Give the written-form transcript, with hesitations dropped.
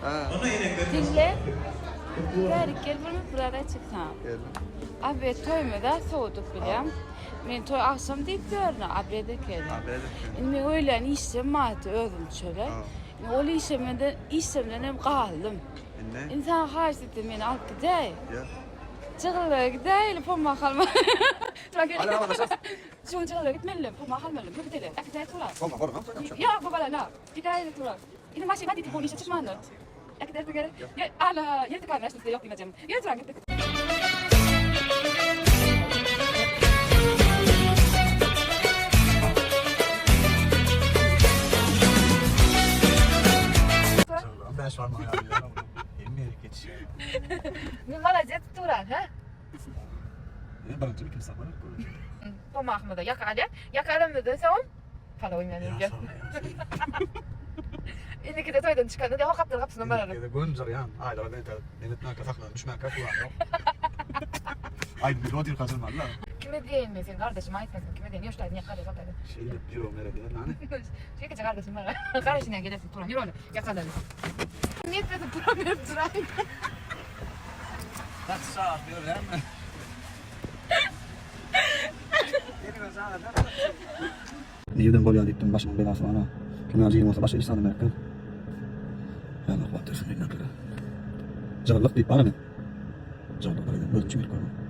Diňle. Bärik gel bir biraz aýtjak saňa. Abed toýumyza sowduk bilýäň. Men toý agşam diýip ýörün, abed ekeni. Indi men öýlän işjem bardy özüm çöle. Indi ol işemden işemden hem galdym. Indi? Indi saňa haýyşt etdim meni alyp gidäý. Ýok. Jygyllara gidäýeli pomma halma. Hadi habarlaşarys. Şu gün jygyllara gitmeli, pomma halmaly. Ýok gideli. Äkidäý turan. Pomma bolmaz toýdan akşam. Ýok bu bolana. Gidäýeli turan. Indi maşyn hadi bu işe çykmandyr. Äkidersiň gerek. Ýa ala ýedi kamera açdy ýok diýmejek. Ýör turan gitdik. Bäş barmagy ýaly. Hemme ýere geçýär. Men malades Turan, hä? Birinji ikinji sapar görüşürüz. Pomahymyza ýaka alýar. Ýaka alanymyzdan soň palaw iýmän öýdýär. Indikide toýdan çykanda de gapdal gapysyna bararys. Indikide gönjarýan. Aýlara men men etmänkä sahnada düşmänkä Turan ýok. Aýdym bilip otyr kaçyrmaly da. Kime diýeýin men sen gardaşyma aýtmasyn kime diýeýin ýör şu taýdan ýak gardaş ol taýdan. Şeýdip ýüregim eredýär nany. Şu ýekeje gardaşym bar. Garaşynýan gelesi Turan ýör ony ýakalaly. Niýet edip Turan berip duraýyn. Gaty sagat ýörýärmi? Nirden bolýar diýipdim, başymyň belasy bar-a. Kim ýaly jigiň bolsa başga iş zadam gerek däl. Ýa-da kuwwat bersin öýündäkilere. Jygyllyk diýip bar-a men. Jygyllyk bir gezek özüm üçin gelip görmedim.